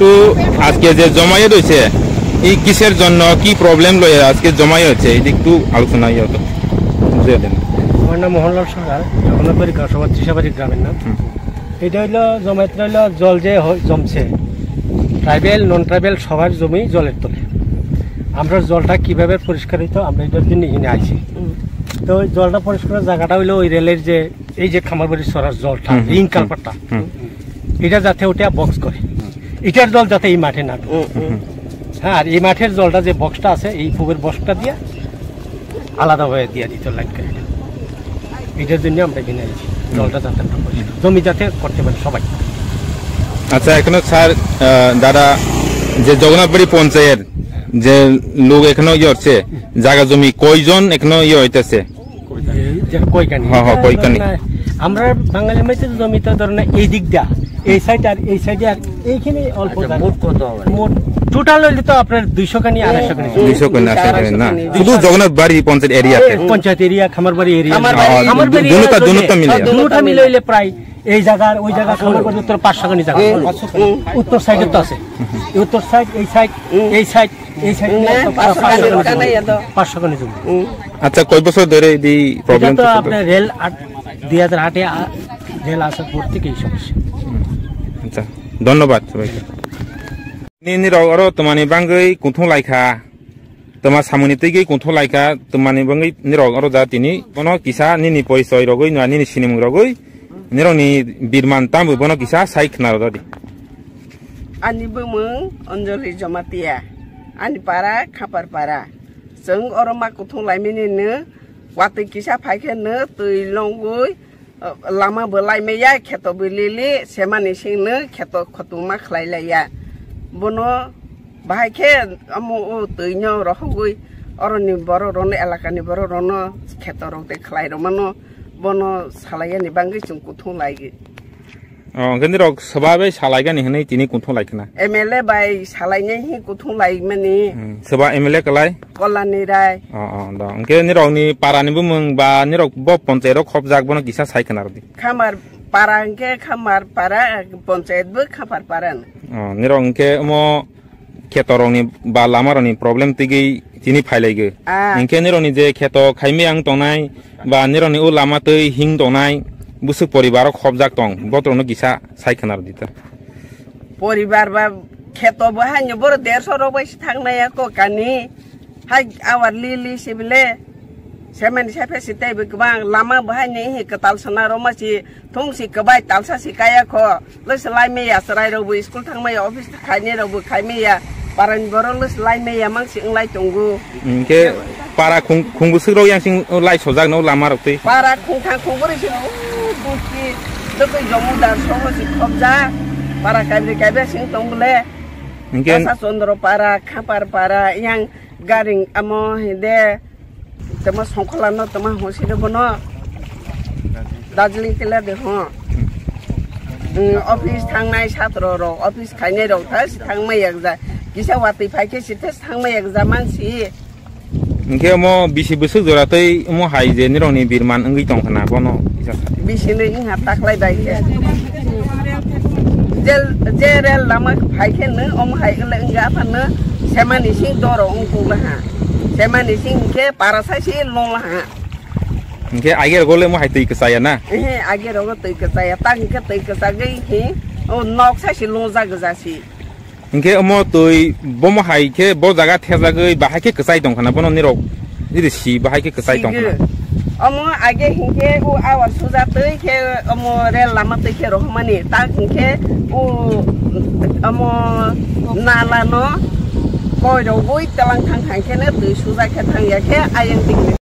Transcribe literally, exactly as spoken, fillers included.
তো আজকে যে জমায়েত হয়েছে, এই কিসের জন্য, কি প্রবলেম লয়ে আজকে জমায়েত হয়েছে, এটা একটু আলোচনা ইয়ে হতো, বুঝিয়ে দেন। আমার নাম মোহনলাল সরকার, জগন্নাথবাড়ি গাঁওসভা ত্রিশাবাড়ি গ্রামের নাম। হুম। এটা হইলো জমায়েতটা হইলো জল যে হ-, জমছে, ট্রাইবেল, নন ট্রাইবেল সবার জমি জলের তলে। আমরা জলটা কিভাবে পরিষ্কার হইতো, আমরা এটার জন্য এখানে আইছি। হুম। তো ওই জলটা পরিষ্কারের জায়গাটা হইলো ওই রেলের যে, এই যে খামারবাড়ি সরার জলটা, হুম, হুম, রিং হুম, কালভারটা, হুম। এটা যাতে ওটা বক্স করে, এটার জল যাতে এই মাঠে না ঢুকে। হুম, হুম। হ্যাঁ, আর এই মাঠের জলটা যে বক্সটা আছে, এই পুকুরের বক্সটা দিয়ে আলাদা হয়ে দিয়ে দিত লাইন করে। এটার জন্য আমরা এখানে আইছি, জলটা যাতে আমরা করি, জমি যাতে করতে পারি সবাই। আচ্ছা, এখনো স্যার, আহ, দাদা, যে জগন্নাথবাড়ি পঞ্চায়েত যে লোক এখনো ইয়ে হচ্ছে, জায়গা জমি কয়জন এখনো ইয়ে হইতেছে? এই যে কয়খানি? হ্যাঁ, হ্যাঁ, কয়খানি? আমরা বাঙালি মাইতে জমি তো ধরো না, এই দিক দা, এই সাইড আর এই সাইডে আর এইখানে অল্প আচ্ছা, জায়গা। মোট কত হবে? মোট টোটাল হইলে তো আপনার দুইশো খানি, আড়াইশো খানি। দুইশো খানি, আড়াইশো খানি না? দুইশো। শুধু জগন্নাথবাড়ি পঞ্চায়েত এরিয়াতে? এই পঞ্চায়েত এরিয়া, খামারবাড়ি এরিয়া। খামারবাড়ি। আহ, খামারবাড়ি দুনোটা, এরিয়া দুনোটা মিলে। হ্যাঁ, দুনোটা মিলে হইলে প্রায় এই জায়গার ওই জায়গা খামারবাড়ি উত্তর পাঁচশো খানি জায়গা। হুম। উত্তর সাইডে তো আছে। এই উত্তর সাইড, এই সাইড, হুম। এই সাইড, এই সাইড হুম, মিলে তো পাঁচশো খানি পাঁচশো খানি জায়গা। পাঁচশো খানি জমি। হুম। আচ্ছা, কয় বছর ধরে এই এটা প্রবলেম তো চলছে? আপনার রেল আট, দুই হাজার আটে আ-, রেল আসার পর থেকে এই সমস্যা। হুম। আচ্ছা, ধন্যবাদ সবাইকে। Nini rok oro twmani bangwi kunthung laikha. Twma samungni twi gwi kunthung laikha, twmani bangwi nini rok oro ja tini bono kisa nini porichoi rogwi, nini sinimung rogwi, nini rokni birman tambo bono kisa sai khna rwdi. Ani bumung Anjali Jamatia, ani para Khapar para. Chwng oro ma kuthung laimani no, watwi kisa phai khe no twi longwi, lama bo lai maya, kheto bo lili, semani sing no kheto khotuma khlai laiya. Bono bahai khe omo o twi no rohogwi, oroni borok rok no, elaka ni borok rok no kheto rok de khlai rw mano, bono salai yani bangwi chwng kuthung lai. O, hwnkhe nirok swba bai salaigani hwnwi tini kunthung lai khna? M L A bai salainai hi kunthung lai mani. Hmm, swba M L A kwlai? Kolani Rai. O, o, do. Hwnkhe nirokni parani bumung ba nirok bo ponchayet o khopjak bono kisa sai khna rwdi. Khamar para hwnkhe Khamar para, ponchayet bo Khapar para no. O, nirok hwnkhe omo kheto rokni ba lama rokni problem twi gwi tini phai lai gwi. Ah. Hwnkhe nirokni je kheto khaimai ang tongnai, ba nirokni o lama twi hing tongnai, bwswk poribar o khopjak tong, botorokno kisa sai khna rwdi ta. Poribar ba kheto bo haino boro derso rok bai si thang nai ya ko kani. Hai awar li li si bile. Semani sai phe si tei bo kwbang lama bo haino hi kwtal sana rok ma si thung si kwbai talsa si kaya kho. Lwsa lai maya chwrai rok bo school thang maya, office khainai rok bo khai maya, parani borok lwsa lai maya mang si wng lai tongo. Hwnkhe para khung, khung bwswk rok yang sing lai sojak no lama rok twi. Para khung thang khung bwrwi se, o, buki, dwtwi jomudar soho si khopjak, para kaibri kaiba sing tong bole. Hwnkhe Kasa Chandra para, Khapar para, yang garing amo hinde, Tama songkhola no tama hoside bono. Darjeeling tila de ho. Hmm, office thangnai satro rok, office khainai rok thas thangmai yakja. Kisa watwi phai khe si thas thangmai yakja man si. Hwnkhe omo bisi bwswk jora tei omo hai je nirokni birman wngwi tong khna bono kisa. Bisi ni wngha taklai bai khe. Jel, je rel lama phai khe no omo hai wngla wngya apha no semani sing doro wngkuk laha. Semani sing khe para sai si long laha. Hwnkhe age rogo le mo hai twi kwchaya na? Ehe, age rogo twi kwchaya. Tak hwnkhe twi kwchagwi hi, o nok sai si longja gwja si. Hwnkhe omo twi bomo hai khe bo jaga thepjagwi bahai khe kwchai tong khna bono nirok niri si bahai khe kwchai tong khna. Sigo. Omo age hwnkhe o awar suja twi khe omo rel lama twi khe rohormani. Tak hwnkhe o omo nala no koi rogwi tlang thang thang khe no twi suja khe thang ya khe ayang tingni.